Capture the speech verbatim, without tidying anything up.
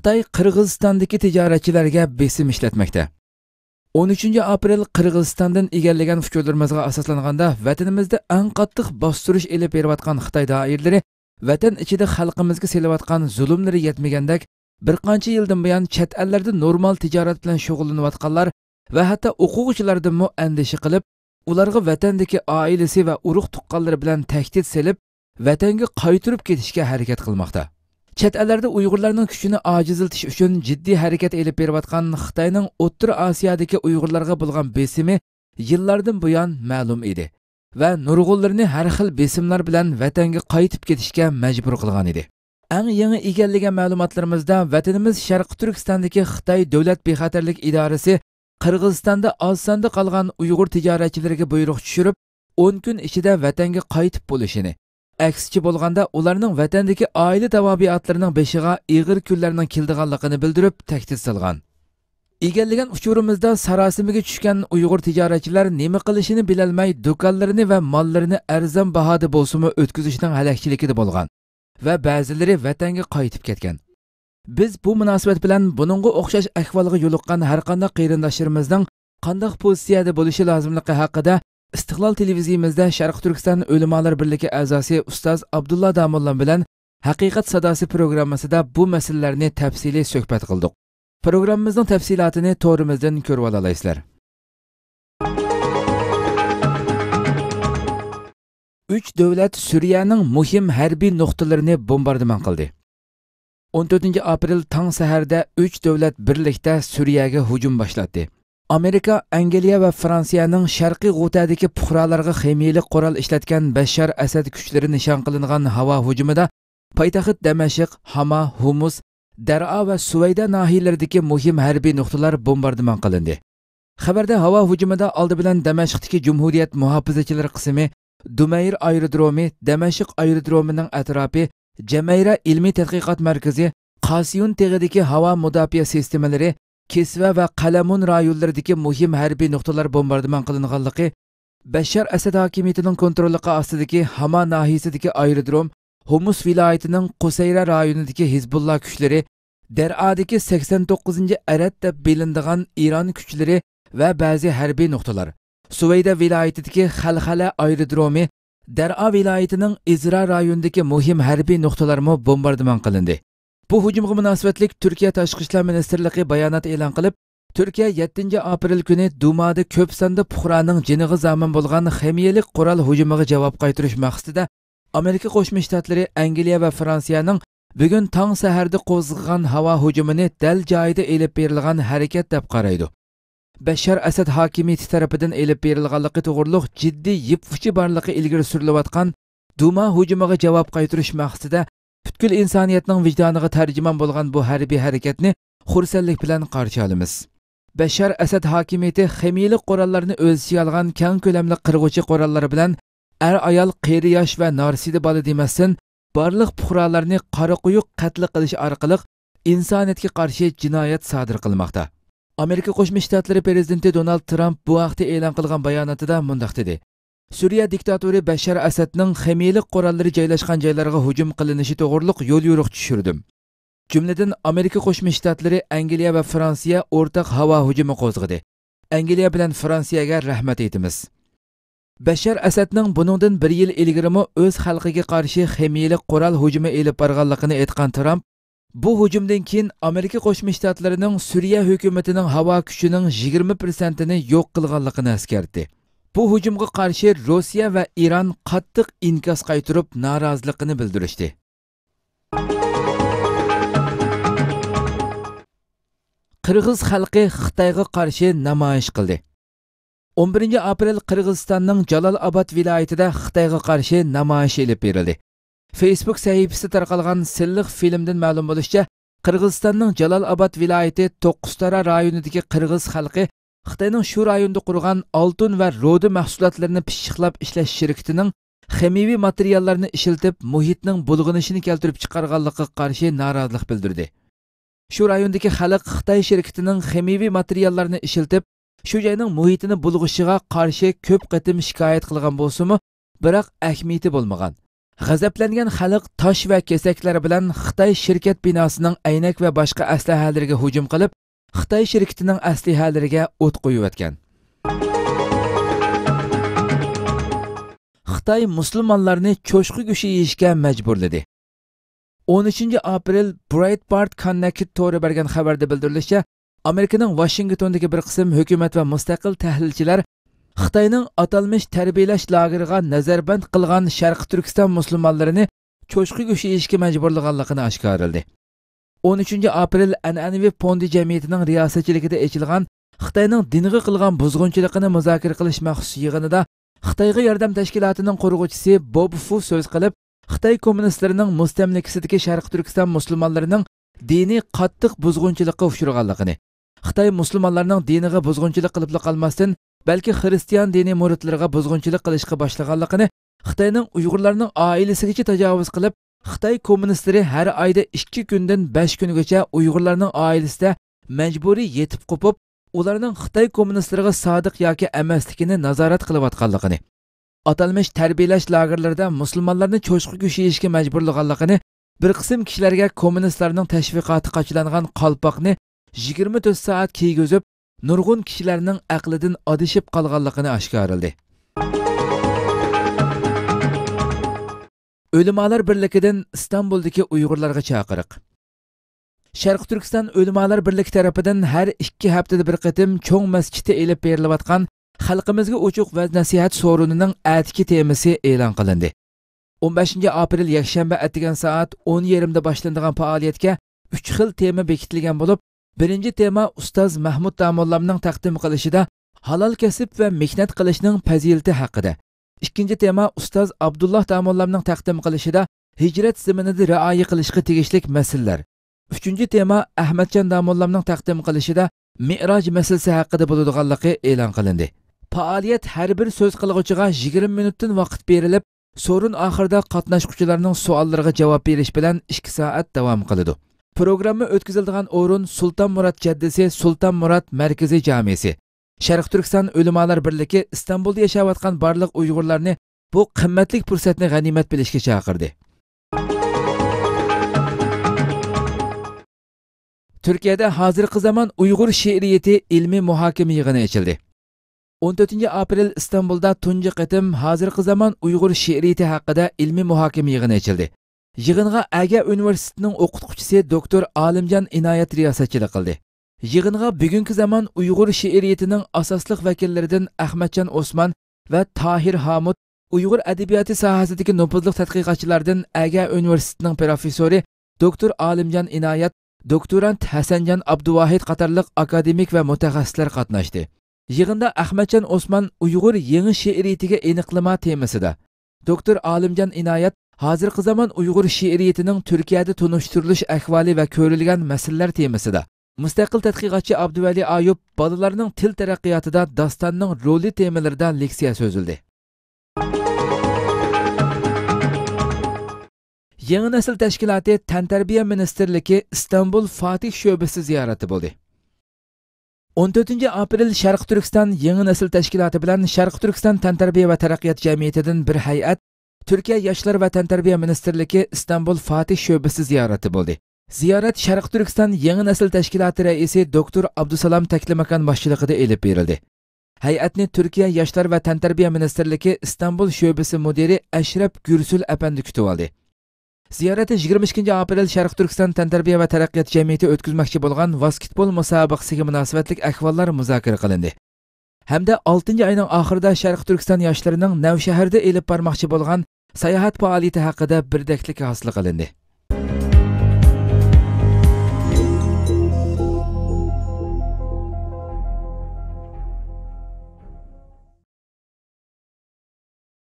خىتاي قىرغىزىستاندىكى تىجارەتچىلەرگە بېسىم ئىشلەتمەكتە. ئون ئۈچىنچى ئاپرېل قىرغىزىستاندىن ئىگىلىگەن ئۇچۇرلىرىمىزغا ئاساسلانغاندا، ۋەتىنىمىزدە ئەڭ قاتتىق باستۇرۇش ئېلىپ بېرىۋاتقان خىتاي دائىرىلىرى ۋەتەن ئىچىدە خەلقىمىزگە سېلىۋاتقان زۇلۇملىرى يەتمىگەندەك، بىر قانچە يىلدىن بۇيان چەت ئەللەردە نورمال تىجارەت بىلەن شۇغۇللىنىۋاتقانلار ۋە ھەتتا ئوقۇغۇچىلاردىنمۇ ئەندىشە قىلىپ، ئۇلارغا ۋەتەندىكى ئائىلىسى ۋە ئۇرۇق-تۇغقانلىرى بىلەن تەھدىت سېلىپ، ۋەتەنگە قايتۇرۇپ كېتىشكە ھەرىكەت قىلماقتا. چەت ئەللەردە ئۇيغۇرلارنىڭ كۈچىنى ئاجىزلىتىش ئۈچۈن جىددىي ھەرىكەت ئېلىپ بېرىۋاتقان خىتاينىڭ ئوتتۇرا ئاسىيادىكى ئۇيغۇرلارغا بولغان بېسىمى يىللاردىن بۇيان مەلۇم ئىدى ۋە نۇرغۇنلىرىنى ھەر خىل بېسىملار بىلەن ۋەتەنگە قايتىپ كېتىشكە مەجبۇر قىلغان ئىدى. ئەڭ يېڭى ئىگىلىگەن مەلۇماتلىرىمىزدا، ۋەتىنىمىز شەرقىي تۈركىستاندىكى خىتاي دۆلەت بىخەتەرلىك ئىدارىسى قىرغىزىستاندا ئاز ساندا قالغان ئۇيغۇر تىجارەتچىلىرىگە بۇيرۇق چۈشۈرۈپ، ئون كۈن ئىچىدە ۋەتەنگە قايتىپ بولۇشىنى، ئەكسىچە بولغاندا ئۇلارنىڭ ۋەتەندىكى ئائىلە تاۋابىئاتلىرىنىڭ بېشىغا ئېغىر كۈنلەرنىڭ كېلىدىغانلىقىنى بىلدۈرۈپ تەھدىت سالغان. ئىگىلىگەن ئۇچۇرىمىزدا ساراسىمىگە چۈشكەن ئۇيغۇر تىجارەتچىلەر نېمە قىلىشىنى بىلەلمەي، دۇكانلىرىنى ۋە ماللىرىنى ئەرزان باھادا بولسىمۇ ئۆتكۈزۈشنىڭ ھەلەكچىلىكىدە بولغان ۋە بەزىلىرى ۋەتەنگە قايتىپ كەتكەن. بىز بۇ مۇناسىۋەت بىلەن بۇنىڭغا ئوخشاش ئەھۋالغا يولۇققان ھەرقانداق قېرىنداشلىرىمىزنىڭ قانداق پوزىتسىيەدە بولۇشى لازىملىقى ھەققىدە ئىستىقلال تېلېۋىزىيىمىزدە شەرقىي تۈركىستان ئۆلىمالار بىرلىكى ئەزاسى ئۇستاز ئابدۇللا داموللام بىلەن ھەقىقەت ساداسى پروگراممىسىدا بۇ مەسىلىلەرنى تەپسىلىي سۆھبەت قىلدۇق. پروگراممىمىزنىڭ تەپسىلاتىنى تورىمىزدىن كۆرۈۋالالايسىلەر. ئۈچ دۆلەت سۈرىيەنىڭ مۇھىم ھەربىي نۇقتىلىرىنى بومباردىمان قىلدى. ئون تۆتىنچى ئاپرېل تاڭ سەھەردە ئۈچ دۆلەت بىرلىكتە سۈرىيەگە ھۇجۇم باشلاتتى. ئامېرىكا، ئەنگلىيە ۋە فرانسىيەنىڭ شەرقىي غۇتەدىكى پۇقرالارغا خىمىيەلىك قورال ئىشلەتكەن بەششار ئەسەد كۈچلىرى نىشان قىلىنغان ھاۋا ھۇجۇمىدا پايتەخت دەمەشق، ھاما، ھومۇس، دەرئا ۋە سۇۋەيدە ناھىيەلىرىدىكى مۇھىم ھەربىي نۇقتىلار بومباردىمان قىلىندى. خەۋەردە ھاۋا ھۇجۇمىدا ئالدى بىلەن دەمەشقتىكى جۇمھۇرىيەت مۇھاپىزەتچىلىرى قىسمى، دۇمەير ئايرودرومى، دەمەشق ئايرودرومىنىڭ ئەتراپى، جەمەيرە ئىلمىي تەتقىقات مەركىزى، قاسىيۇن تېغىدىكى ھاۋا مۇداپىئە سىستېمىلىرى، كىسۋە ۋە قەلەمۇن رايونلىرىدىكى مۇھىم ھەربىي نۇقتىلار بومباردىمان قىلىنغانلىقى، بەششار ئەسەد ھاكىمىيىتىنىڭ كونتروللۇقى ئاستىدىكى ھاما ناھىيەسىدىكى ئايرودروم، ھومۇس ۋىلايىتىنىڭ قۇسەيرە رايونىدىكى ھىزبۇللا كۈچلىرى، دەرئادىكى سەكسەن توققۇزىنچى ئەرەت دەپ بىلىنىدىغان ئىران كۈچلىرى ۋە بەزى ھەربىي نۇقتىلار، سۇۋەيدە ۋىلايىتىدىكى خەلخەلە ئايرودرومى، دەرئا ۋىلايىتىنىڭ ئىزرا رايونىدىكى مۇھىم ھەربىي نۇقتىلارمۇ بومباردىمان قىلىندى. بۇ ھۇجۇمغا مۇناسىۋەتلىك تۈركىيە تاشقى ئىشلار مىنىستىرلىقى بايانات ئېلان قىلىپ، تۈركىيە يەتتىنچى ئاپرېل كۈنى دۇمادا كۆپ ساندا پۇقرانىڭ جېنىغا زامىن بولغان خىمىيەلىك قورال ھۇجۇمىغا جاۋاب قايتۇرۇش مەقسىتىدە ئامېرىكا قوشما شتاتلىرى، ئەنگلىيە ۋە فرانسىيەنىڭ بۈگۈن تاڭ سەھەردە قوزغىغان ھاۋا ھۇجۇمىنى دەل جايىدا ئېلىپ بېرىلغان ھەرىكەت دەپ قارايدۇ. بەششار ئەسەد ھاكىمىيىتى تەرىپىدىن ئېلىپ بېرىلغانلىقى توغرۇلۇق جىددىي يىپ ئۇچى بارلىقى ئىلگىرى سۈرۈلۈۋاتقان دۇما ھۇجۇمىغا جاۋاب قايتۇرۇش مەقسىتىدە پۈتكۈل ئىنسانىيەتنىڭ ۋىجدانىغا تەرجىمان بولغان بۇ ھەربىي ھەرىكەتنى خۇرسەنلىك بىلەن قارشى ئالىمىز. بەششار ئەسەد ھاكىمىيىتى خىمىيەلىك قوراللارنى ئۆز ئىچىگە ئالغان كەڭ كۆلەملىك قىرغۇچى قوراللار بىلەن ئەر-ئايال، قېرى-ياش ۋە نارسىدە بالا دېمەستىن، بارلىق پۇقرالارنى قارا قويۇق قەتل قىلىش ئارقىلىق ئىنسانىيەتكە قارشى جىنايەت سادىر قىلماقتا. ئامېرىكا قوشما شتاتلىرى پىرېزىدېنتى دونالد ترامپ بۇ ھەقتە ئېلان قىلغان باياناتىدا مۇنداق دېدى: سۈرىيە دىكتاتورى بەششار ئەسەدنىڭ خىمىيەلىك قوراللىرى جايلاشقان جايلارغا ھۇجۇم قىلىنىشى توغرۇلۇق يوليورۇق چۈشۈردۈم. جۈملىدىن ئامېرىكا قوشما شتاتلىرى، ئەنگلىيە ۋە فرانسىيە ئورتاق ھاۋا ھۇجۇمى قوزغىدى. ئەنگلىيە بىلەن فرانسىيەگە رەھمەت ئېيتىمىز. بەششار ئەسەدنىڭ بۇنىڭدىن بىر يىل ئىلگىرىمۇ ئۆز خەلقىگە قارشى خىمىيەلىك قورال ھۇجۇمى ئېلىپ بارغانلىقىنى ئېيتقان ترامپ، بۇ ھۇجۇمدىن كېيىن ئامېرىكا قوشما شتاتلىرىنىڭ سۈرىيە ھۆكۈمىتىنىڭ ھاۋا كۈچىنىڭ يىگىرمە پىرسەنتىنى يوق قىلغانلىقىنى ئەسكەرتتى. بۇ ھۇجۇمغا قارشى روسىيە ۋە ئىران قاتتىق ئىنكاس قايتۇرۇپ، نارازىلىقىنى بىلدۈرۈشتى. قىرغىز خەلقى خىتايغا قارشى نامايىش قىلدى. ئون بىرىنچى ئاپرېل قىرغىزىستاننىڭ جالال ئاباد ۋىلايىتىدە خىتايغا قارشى نامايىش ئېلىپ بېرىلدى. فېيسبۇك سەھىپىسىدە تارقالغان سىللىق فىلىمدىن مەلۇم بولۇشىچە، قىرغىزىستاننىڭ جالال ئاباد ۋىلايىتى توققۇزتارا رايونىدىكى قىرغىز خەلقى خىتاينىڭ شۇ رايوندا قۇرغان ئالتۇن ۋە رۇدا مەھسۇلاتلىرىنى پىششىقلاپ ئىشلەش شىركىتىنىڭ خىمىيەۋى ماتېرىياللارنى ئىشلىتىپ، مۇھىتنىڭ بۇلغىنىشىنى كەلتۈرۈپ چىقارغانلىقىغا قارشى نارازىلىق بىلدۈردى. شۇ رايوندىكى خەلق خىتاي شىركىتىنىڭ خىمىيەۋى ماتېرىياللارنى ئىشلىتىپ، شۇ جاينىڭ مۇھىتىنى بۇلغىشىغا قارشى كۆپ قېتىم شىكايەت قىلغان بولسىمۇ، بىراق ئەھمىيىتى بولمىغان. غەزەپلەنگەن خەلق تاش ۋە كېسەكلەر بىلەن خىتاي شىركەت بىناسىنىڭ ئەينەك ۋە باشقا ئەسلىھەلىرىگە ھۇجۇم قىلىپ، خىتاي شىركىتىنىڭ ئەسلىھەلىرىگە ئوت قويۇۋەتكەن. خىتاي مۇسۇلمانلارنى چوشقا گۆشى يېيىشكە مەجبۇرلىدى. ئون ئۈچىنچى ئاپرېل، Breitbart Connect تورى بەرگەن خەۋەردە بىلدۈرۈلۈشىچە، ئامېرىكىنىڭ ۋاشىنگتوندىكى بىر قىسىم ھۆكۈمەت ۋە مۇستەقىل تەھلىلچىلەر خىتاينىڭ ئاتالمىش تەربىيەلەش لاگېرىغا نەزەربەند قىلغان شەرقىي تۈركىستان مۇسۇلمانلىرىنى چوشقا گۆشى يېيىشكە مەجبۇرلىغانلىقىنى ئاشكارىلىدى. ئون ئۈچىنچى ئاپرېل ئەنئەنىۋى فوندى جەمئىيىتىنىڭ رىياسەتچىلىكىدە ئېچىلغان خىتاينىڭ دىنغا قىلغان بۇزغۇنچىلىقىنى مۇزاكىرە قىلىش مەخسۇس يىغىنىدا خىتايغا ياردەم تەشكىلاتىنىڭ قۇرغۇچىسى بوب فۇ سۆز قىلىپ، خىتاي كوممۇنىستلىرىنىڭ مۇستەملىكىسىدىكى شەرقىي تۈركىستان مۇسۇلمانلىرىنىڭ دىنىي قاتتىق بۇزغۇنچىلىققا ئۇچرىغانلىقىنى، خىتاي مۇسۇلمانلارنىڭ دىنىغا بۇزغۇنچىلىق قىلىپلا قالماستىن، بەلكى خىرىستىيان دىنىي مۇرىتلىرىغا بۇزغۇنچىلىق قىلىشقا باشلىغانلىقىنى، خىتاينىڭ ئۇيغۇرلارنىڭ ئائىلىسىگىچە تاجاۋۇز قىلىپ، خىتاي كوممۇنىستلىرى ھەر ئايدا ئىككى كۈندىن بەش كۈنگىچە ئۇيغۇرلارنىڭ ئائىلىسىدە مەجبۇرىي يېتىپ قوپۇپ، ئۇلارنىڭ خىتاي كوممۇنىستلىرىغا سادىق ياكى ئەمەسلىكىنى نازارەت قىلىۋاتقانلىقىنى، ئاتالمىش تەربىيەلەش لاگېرلىرىدا مۇسۇلمانلارنى چوشقا گۆشى يېيىشكە مەجبۇرلىغانلىقىنى، بىر قىسىم كىشىلەرگە كوممۇنىستلارنىڭ تەشۋىقاتى قاچىلانغان قالپاقنى يىگىرمە تۆت سائەت كىيگۈزۈپ، نۇرغۇن كىشىلەرنىڭ ئەقلىدىن ئادىشىپ قالغانلىقىنى ئاشكارىلىدى. ئۆلىمالار بىرلىكىدىن ئىستانبۇلدىكى ئۇيغۇرلارغا چاقىرىق. شەرقىي تۈركىستان ئۆلىمالار بىرلىكى تەرىپىدىن ھەر ئىككى ھەپتىدە بىر قېتىم چوڭ مەسچىتتە ئېلىپ بېرىلىۋاتقان خەلقىمىزگە ئوچۇق ۋەز-نەسىھەت سورۇنىنىڭ ئەتىكى تېمىسى ئېلان قىلىندى. ئون بەشىنچى ئاپرېل يەكشەنبە ئەتىگەن سائەت ئون يېرىمدا باشلىنىدىغان پائالىيەتكە ئۈچ خىل تېما بېكىتىلگەن بولۇپ، بىرىنچى تېما ئۇستاز مەھمۇد داموللامنىڭ تەقدىم قىلىشىدا ھالال كەسىپ ۋە مېھنەت قىلىشنىڭ پەزىلىتى ھەققىدە، ئىككىنچى تېما ئۇستاز ئابدۇللا داموللامنىڭ تەقدىم قىلىشىدا ھىجرەت زېمىنىدا رىئايە قىلىشقا تېگىشلىك مەسىلىلەر، ئۈچىنچى تېما ئەخمەتجان داموللامنىڭ تەقدىم قىلىشىدا مىئراج مەسىلىسى ھەققىدە بولىدىغانلىقى ئېلان قىلىندى. پائالىيەت ھەر بىر سۆز قىلغۇچىغا يىگىرمە مىنۇتتىن ۋاقىت بېرىلىپ، سورۇن ئاخىرىدا قاتناشقۇچىلارنىڭ سوئاللىرىغا جاۋاب بېرىش بىلەن ئىككى سائەت داۋام قىلىدۇ. پروگرامما ئۆتكۈزۈلىدىغان ئورۇن سۇلتان مۇرات جەددىسى، سۇلتان مۇرات مەركىزىي جامىسى. شەرقىي تۈركىستان ئۆلىمالار بىرلىكى ئىستانبۇلدا ياشاۋاتقان بارلىق ئۇيغۇرلارنى بۇ قىممەتلىك پۇرسەتنى غەنىيمەت بىلىشكە چاقىردى. تۈركىيەدە ھازىرقى زامان ئۇيغۇر شېئىرىيىتى ئىلمىي مۇھاكىمە يىغىنى ئېچىلدى. ئون تۆتىنچى ئاپرېل ئىستانبۇلدا تۇنجى قېتىم ھازىرقى زامان ئۇيغۇر شېئىرىيىتى ھەققىدە ئىلمىي مۇھاكىمە يىغىنى ئېچىلدى. يىغىنغا ئەگە ئۇنىۋېرسىتېتىنىڭ ئوقۇتقۇچىسى دوكتور ئالىمجان ئىنايەت رىياسەتچىلىك قىلدى. يىغىنغا بۈگۈنكى زامان ئۇيغۇر شېئىرىيىتىنىڭ ئاساسلىق ۋەكىللىرىدىن ئەخمەتجان ئوسمان ۋە تاھىر ھامۇت، ئۇيغۇر ئەدەبىياتى ساھەسىدىكى نوپۇزلۇق تەتقىقاتچىلاردىن ئەگە ئۇنىۋېرسىتېتىنىڭ پروفېسسورى دوكتور ئالىمجان ئىنايەت، دوكتورانت ھەسەنجان ئابدۇۋاھىت قاتارلىق ئاكادېمىك ۋە مۇتەخەسسىسلەر قاتناشتى. يىغىندا ئەخمەتجان ئوسمان ئۇيغۇر يېڭى شېئىرىيىتىگە ئېنىقلىما تېمىسىدا، دوكتور ئالىمجان ئىنايەت ھازىرقى زامان ئۇيغۇر شېئىرىيىتىنىڭ تۈركىيەدە تونۇشتۇرۇلۇش ئەھۋالى ۋە كۆرۈلگەن مەسىلىلەر تېمىسىدا، مۇستەقىل تەتقىقاتچى ئابدۇۋەلى ئايۇپ بالىلارنىڭ تىل تەرەققىياتىدا داستاننىڭ رولى تېمىلىرىدا لېكسىيە سۆزلىدى. يېڭى نەسىل تەشكىلاتى تەنتەربىيە مىنىستىرلىكى ئىستانبۇل فاتىھ شۆبىسى زىيارەتتە بولدى. ئون تۆتىنچى ئاپرېل شەرقىي تۈركىستان يېڭى نەسىل تەشكىلاتى بىلەن شەرقىي تۈركىستان تەنتەربىيە ۋە تەرەققىيات جەمئىيىتىدىن بىر ھەيئەت تۈركىيە ياشلار ۋە تەنتەربىيە مىنىستىرلىكى ئىستانبۇل فاتىھ شۆبىسى زىيارەتتە بولدى. زىيارەت شەرقىي تۈركىستان يېڭى نەسىل تەشكىلاتى رەئىسى دوكتور ئابدۇسالام تەكلىماكان باشچىلىقىدا ئېلىپ بېرىلدى. ھەيئەتنى تۈركىيە ياشلار ۋە تەنتەربىيە مىنىستىرلىكى ئىستانبۇل شۆبىسى مۇدىرى ئەشرەپ گۈرسۈل ئەپەندى كۈتۈۋالدى. زىيارەتتە يىگىرمە ئىككىنچى ئاپرېل شەرقىي تۈركىستان تەنتەربىيە ۋە تەرەققىيات جەمئىيىتى ئۆتكۈزمەكچى بولغان ۋاسكېتبول مۇسابىقىسىگە مۇناسىۋەتلىك ئەھۋاللار مۇزاكىرە قىلىندى. ھەمدە ئالتىنچى ئاينىڭ ئاخىرىدا شەرقىي تۈركىستان ياشلىرىنىڭ نەۋشەھەردە ئېلىپ بارماقچى بولغان ساياھەت پائالىيىتى ھەققىدە بىردەكلىك ھاسىل قىلىندى.